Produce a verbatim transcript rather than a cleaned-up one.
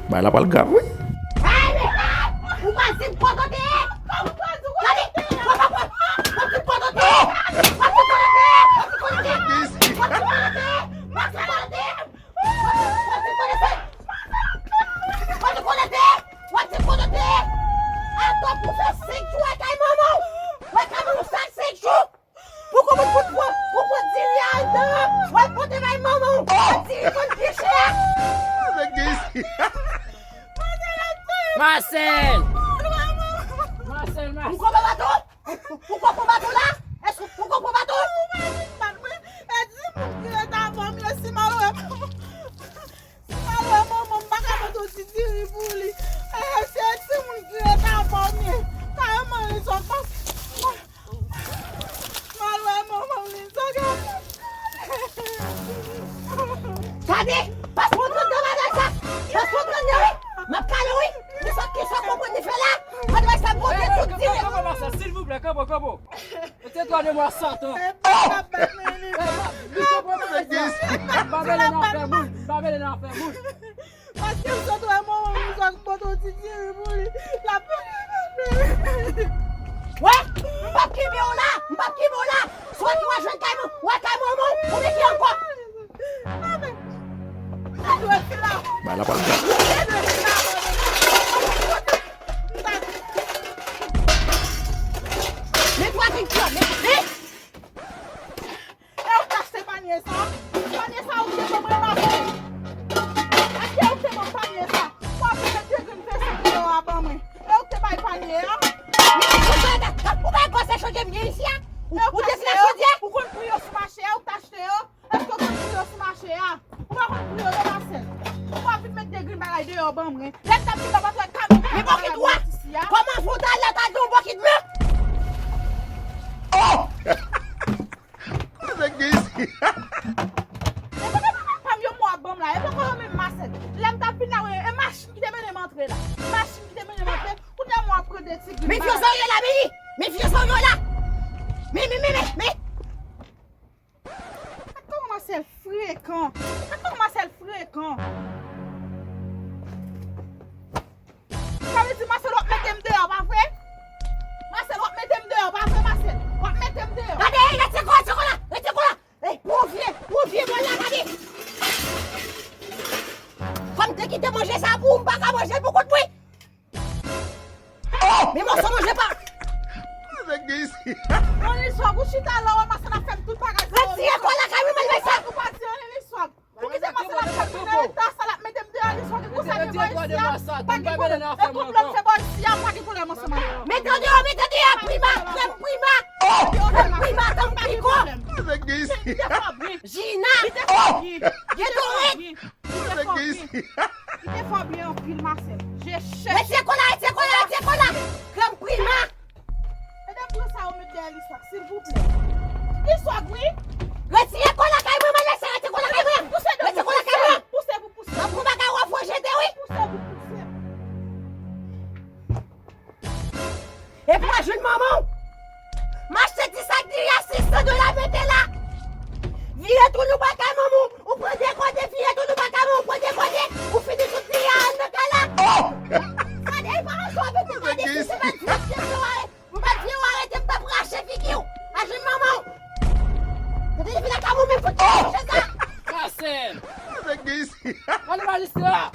Bagay la pral grav, wi. Hey, Michel! Ou pa di m kote w te ye? Tande, w ap di m kote w te ye? W ap di m kote w te ye? W ap di m kote w te ye? W ap di m kote w te ye? W ap di m kote w te ye? W ap di m kote w te ye? W ap di m kote w te ye? W ap di m kote w te ye? Atò pou fè senk jou lakay manman w. Lakay manman w sa senk jou. Pou konprann pou pran, pou pran diri a anndan an, w al pote bay manman w. Diri konn pye chè a. Nèg gen isi. Marcel! Marcel, Marcel! Ou konprann baton? Ou konprann baton la? Èske ou konprann baton? E di moun ki ret avan m yo si malwè. Si malwè manman m pa ka pote yon ti diri pou li. E, se timoun ki ret avan m ye. Kareman li sot pase. Malwè manman m li sot gade. Gade, pas mwen trannde bagay sa. Pas mwen trannde wi. M ap kale wi. Li sot ki sa w konprann li fè la. Mwen wè sa m pote tout diri. Kanpo, kanpo, Marcel, silvouplè, kanpo, kanpo. Mete twa de mwa satan. E pa bat mwen li. M pa vle nan afè moun. M pa vle nan afè moun. Paske m sot wè manman m, m sot pote yon ti diri pou li. L ap pale. Wè, m p ap kenbe w la, m p ap kenbe w la. Swa ki w al jwenn kay man, w al kay manman w, oubyen ki ankò? Bagay la pral grav. Men twa ki fè, men, men. E ou t achte panye sa? Panye sa ou te ban mwen maten. Èske ou te ban panye sa? Ou ap met de grenn vensenk deyò a ban mwen. E ou te bay panye a? Men ou bay, ou bay kòse chanje m gen isi a? Ou, ou te fin ak chodyè? Ou konn pri yo sou mache a, ou t achte yo? Èske ou konn pri yo sou mache a? Ou pa konn pri yo non, Marcel. Ou ap vin met de grenn bagay deyò ban mwen. Lè m t ap di papa twè kamyon. Men bòkit ou a? Kòman fè w ta lè w ta di yon bòkit men? Oh! Nèg gen isi. E poko menm pa m yo mwen ap ban m la. E poko yo menm Marcel. Lè m t ap vin la, e machin ki te mennen m antre la. Machin ki te mennen m antre. Kounye a mwen ap pran de ti grenn bagay. Men fè w sa w ye la, men. Men fè w sa w ye la. Men, men, men, men, men. Gad kòman Marcel frekan. Gad kòman Marcel frekan. Sa vle di Marcel w ap mete m deyò, pa vre? Marcel w ap mete m deyò, pa vre, Marcel? W ap mete m deyò. Gade, retire kò, retire kò la, retire kò la. Ey, bon vye, bon vye bòl la, gade. Fò m te kite manje sa pou ou, m pa ka manje l pou kont mwen. Oh! Men mòso manje pa. Nèg gen isi. Ann Liswag, ou chita la, w ap masann ap fè m tout bagay sa yo. Retire kò lakay mwen, mwen sa. Ou pa di anyen Liswag. Ou kite masann ap fè m tout bagay sa, l ap mete m deyò Liswag. Ou sa gen bò isi a? Pa gen pwoblèm. E konplòt se bò isi a, pa gen pwoblèm ansanm avè w. Mete deyò, mete deyò, prima, krèm prima. Oh! Krèm prima, tanm piko. Nèg gen isi. Jina. Li te fò byen. Li te fò byen. Li te fò byen anpil, Marcel. Je chèche. Retire kò la, retire kò la, retire kò la. Krèm prima. Medam, pran sa ou met dèyè Liswag, silvouplè. Liswag, wi. Retire kò lakay mwen, mwen lese, retire kò lakay mwen. Pouse de pou pouse. Pouse pou pouse. Mwen pran bagay w ap fò jete, wi. Pouse pou pouse. Epi w al jwenn manman w. M achte ti sak diri a sis san dola, mete la. Vire tounen w pral kay manman w. Ou pran de kote, vire tounen w pral kay manman w, ou pran de kote. Ou fini tout diri a nan kay la. Oh! Gade, e pa ansanm avèk ou, gade, si se pa di, m ap di w, m ap di w arete, m t ap rache figi w. Al jwenn manman w. Kote li vin ak amoun, men fout manje sa. Marcel! Nèg gen isi. Mande majistra.